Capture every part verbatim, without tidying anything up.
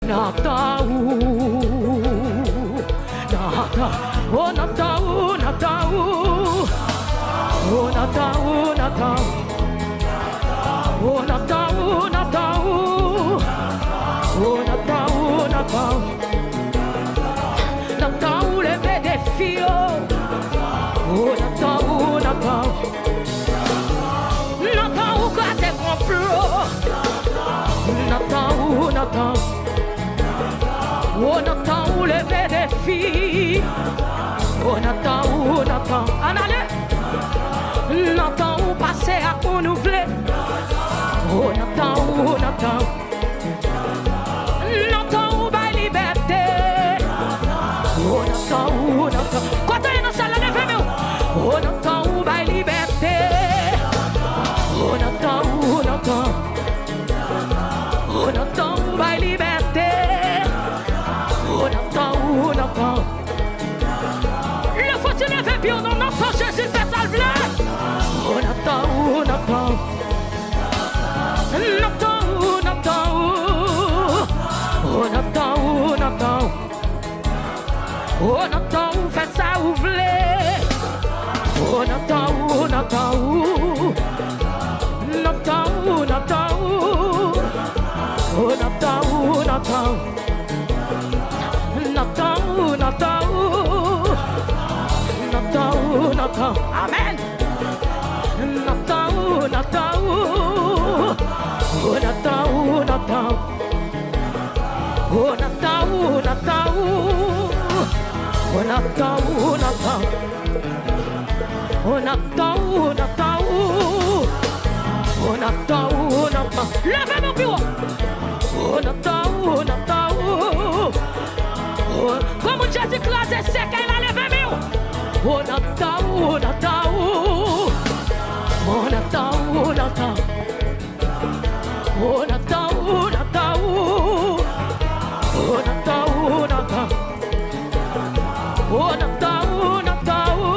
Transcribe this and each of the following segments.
Nan tan ou, nan tan, o nan tan ou, nan tan ou, o nan tan ou, nan tan ou, o nan tan ou, nan tan ou, o nan tan ou, nan tan ou, nan tan ou leve defi yo, o nan tan ou, nan tan ou. Nan tan ou kraze konplo. Nan tan ou, nan tan ou. O nan tan ou leve defi. O nan tan ou, nan tan. Ann ale. Nan tan ou pase ak moun ou vle. O nan tan ou, nan tan ou. Nan tan ou bay libète. O nan tan ou, nan tan. Kote w ye nan sal la, leve men w. O nan tan ou bay libète. O nan tan ou, nan tan. O nan tan ou bay libète. O nan tan ou, nan tan. Lè fò ti leve pye w non, nan tan Jezi fè sa l vle. O nan tan ou, nan tan. Nan tan ou, nan tan ou. O nan tan ou, nan tan ou. O nan tan ou fè sa ou vle. O nan tan ou, nan tan ou. Nan tan ou, nan tan ou. O nan tan ou, nan tan ou. Nan tan ou, nan tan ou. Nan tan ou, nan tan ou. Amèn. Nan tan ou, nan tan ou. O nan tan ou, nan tan ou. O nan tan ou, nan tan ou. O nan tan ou, nan tan ou. O nan tan ou, nan tan ou. O nan tan ou, nan tan ou. Leve men w pi wo. O nan tan ou, nan tan ou. O, granmoun Jezi kraze sèkèy la, leve men w. O nan tan ou, nan tan ou. O nan tan ou, nan tan ou. O nan tan ou, nan tan ou. O nan tan ou, nan tan ou. O nan tan ou, nan tan ou.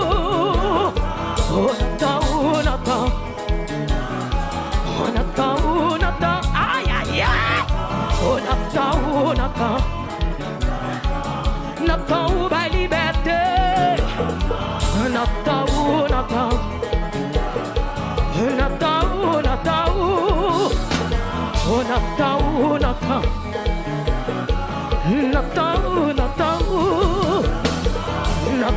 O nan tan ou, nan tan ou. O nan tan ou, nan tan ou. Ay, ay, ay. O nan tan ou, nan tan ou. Nan tan ou bay libète. Nan tan ou, nan tan ou. Nan tan ou, nan tan ou. O nan tan ou, nan tan ou. Nan tan ou, nan tan ou. Nan